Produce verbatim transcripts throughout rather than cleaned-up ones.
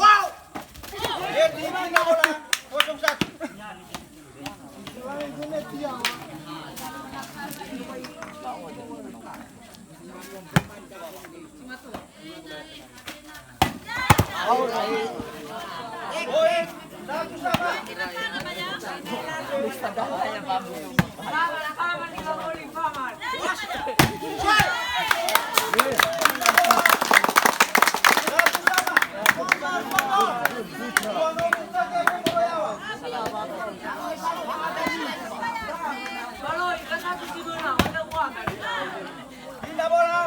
Wow! Kosong satu. Pindah bola.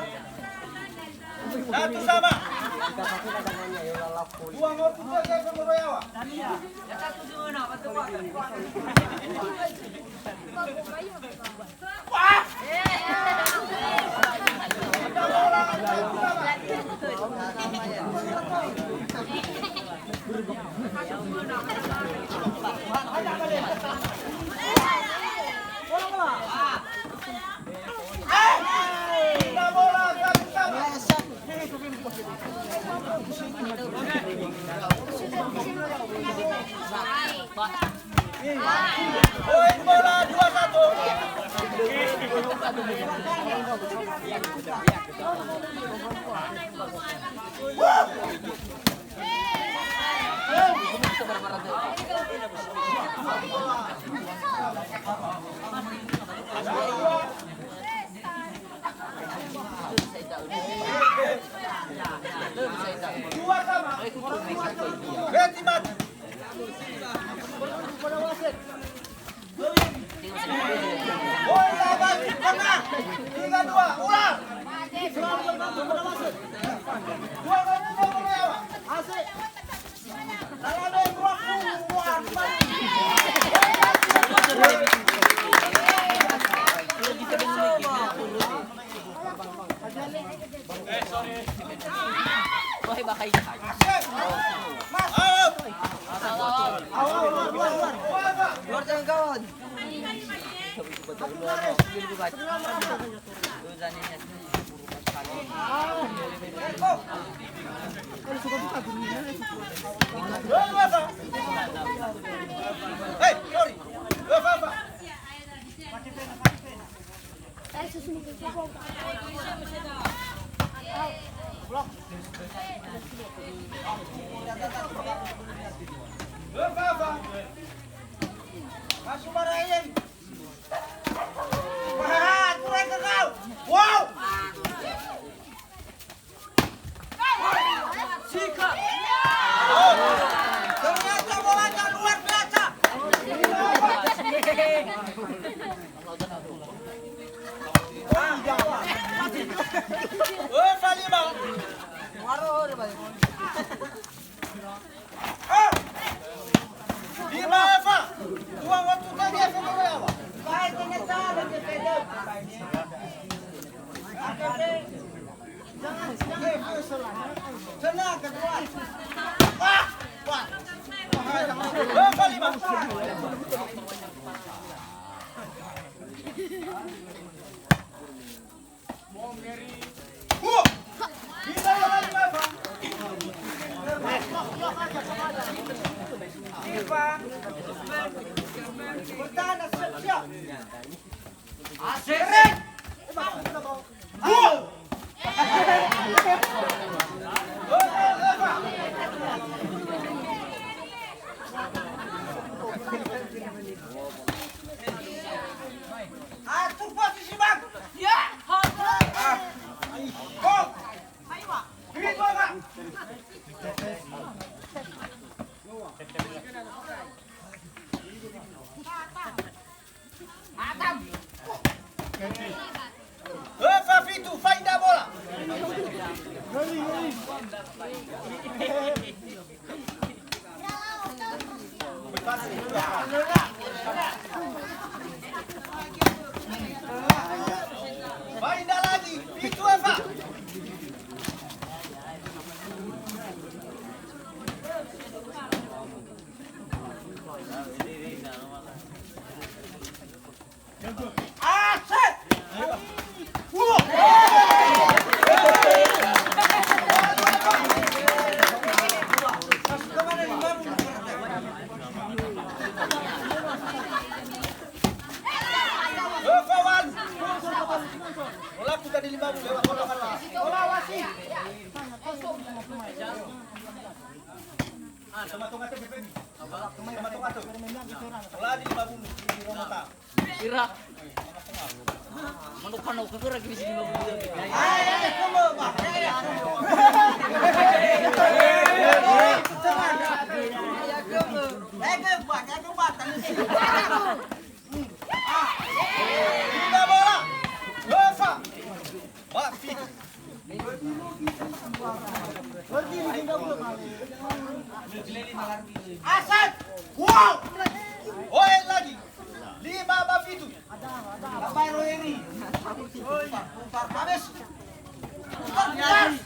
Satu sama. Dua ngopi saja sama Royawa. Poin bola dua satu. Dua sama. Berarti mati. Bola balik, tengah. Tiga dua, ulang. Dua kali, dua kali, ya, Pak. Asik. Luar jangkauan. Masuk marahin. Wah, kurang ke kau. Wow. Sikat. Ternyata bolanya luar biasa. Woi, Falima. Lima Eva. Dua waktu tadi Eva Korea, Pak. Tenang, kedua. Ah, Pak. Eva lima. Atur posisi, Bang. Ya. Kok. Ayo, Bang. Eva fitu, faida bola. Faida lagi, fitu Eva. Toma-toma tö, Pepe. Toma-toma tö. Lagi lima puluh, di Roma ta. Ira. Mano kano kagera gini sini lima puluh. Lima bola. Nova. Ba fitu. Aset. Wow. Oe lagi. Lima ba fitu. Labai Roheri. Umpan, umpan habis. Umpan habis.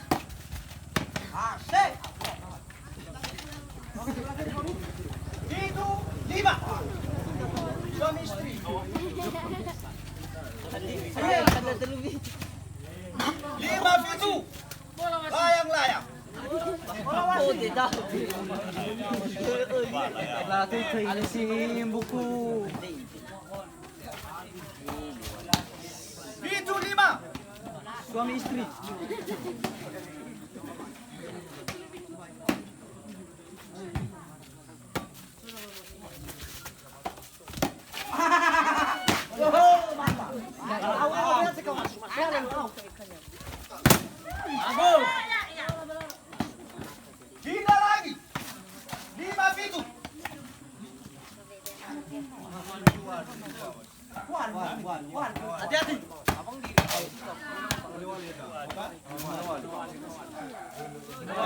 Aset. Fitu, lima. Suami istri. Lima, fitu. Layang-layang. Fitu, lima. Suami istri. Bagus. Kita lagi. Lima, fitu. Hati-hati.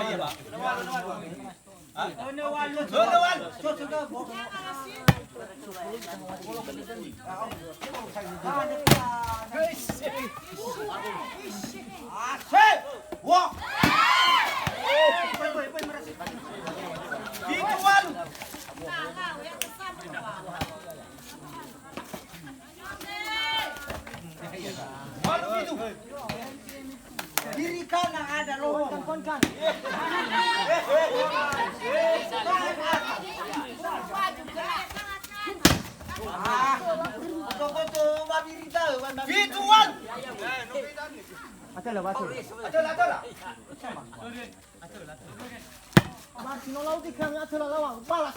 Iya, Pak. Hah? Dua, dua, dua. Asik. Wah. Fitu, walu. Walu, fitu. Diri kana ada loho. Ah, koto-koto babiri tahu, Bang. Fitu, walu. Atela, atela. Atela, atela. Martino lau di kami atela lawang. Balas.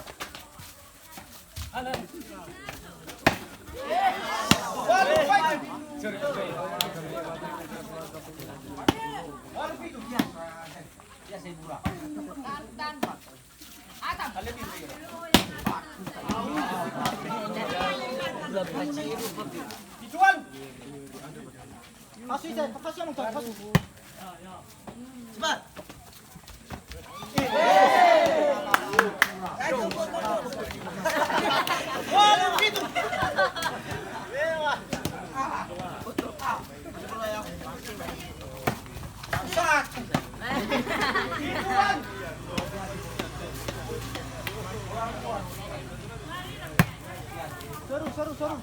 Ituan. Pasu ite, pasu yang mengkau, pasu. Cepat. Seru, seru, seru.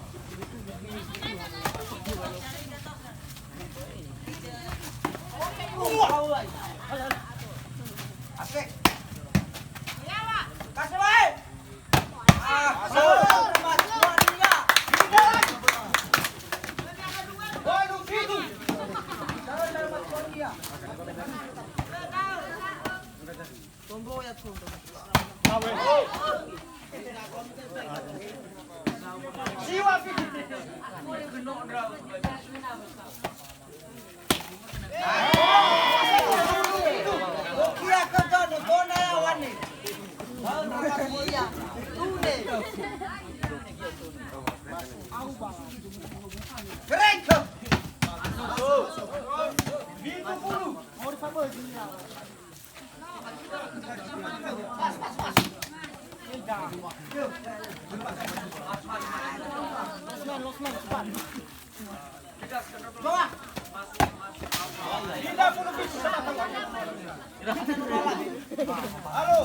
Halo.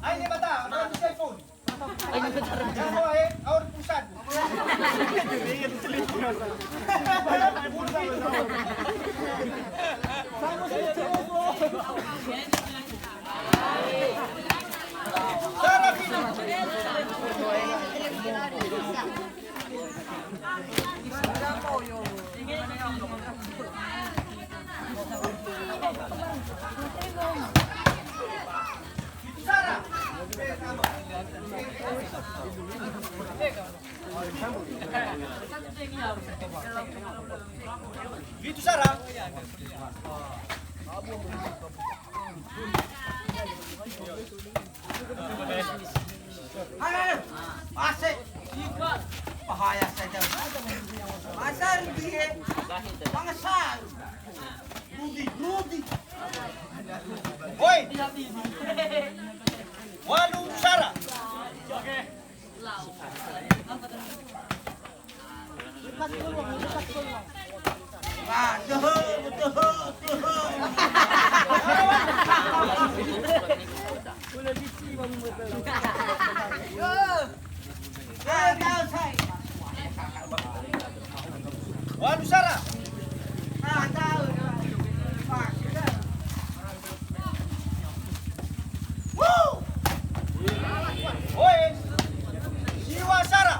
Ayo, mata, ada telepon. Ayo, mata. Kamu, eh, aur pusat. Sara. Halo, halo. Ase. Bahaya saja. Masa dia. Bangsa. Rudi, Rudi. Woi. Walu Sara. Ah, döhö, döhö, döhö. Walu Sara. Woo! Oe. Siwa Sara.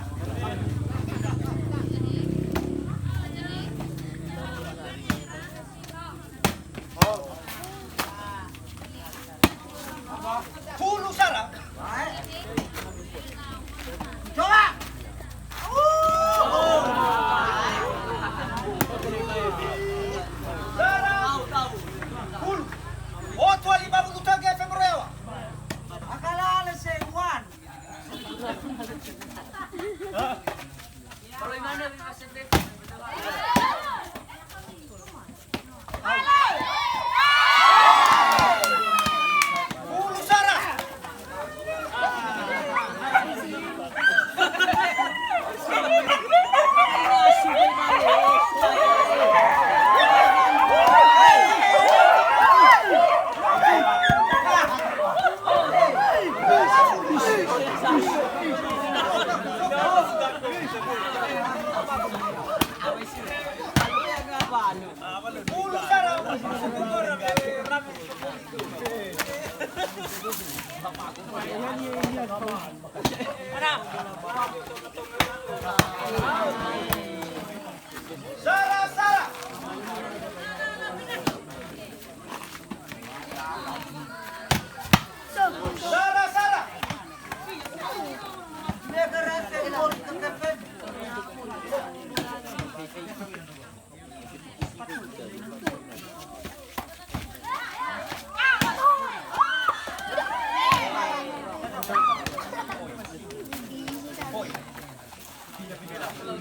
Fulu Sara. Coba. Sara. Fulu. Otu a lima puluh tiga F M Royawa. Akalale sewan. Kalau gimana, Mas F F? Sara, Sara. Sara, Sara.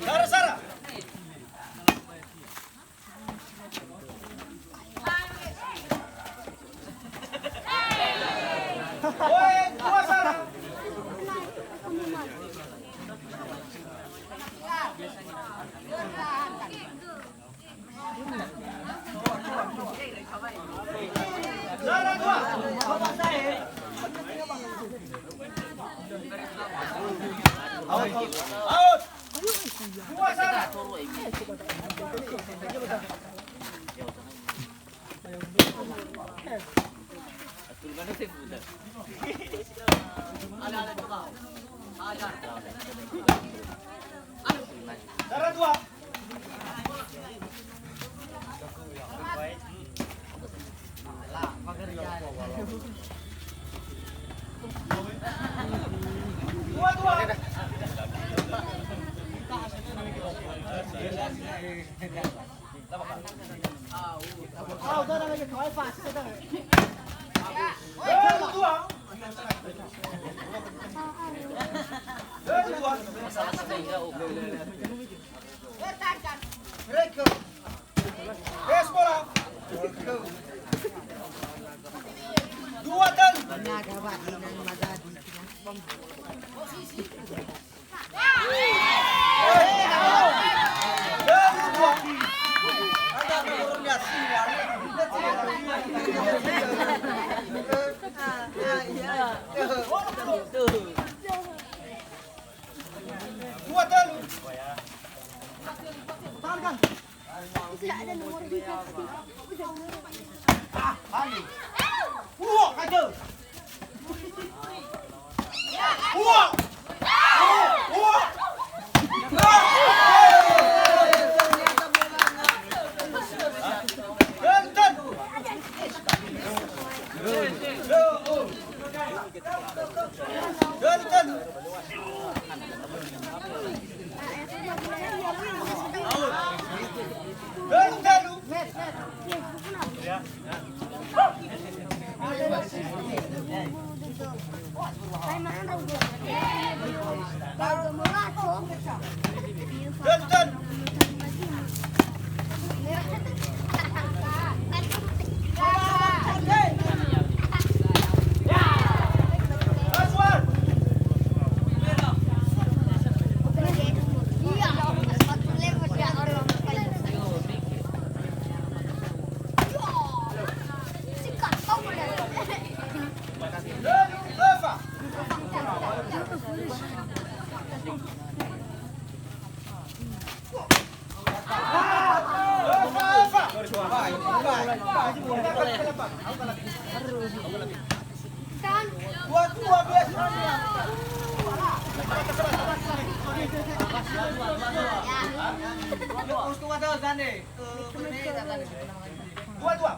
Sara, Sara. Oe, dua Sara. Sara dua. Out, out. Out. Dua Sara. Sara dua. Dua dua. Dua, talu. Dua, talu. Dua-dua biasanya. Dua-dua.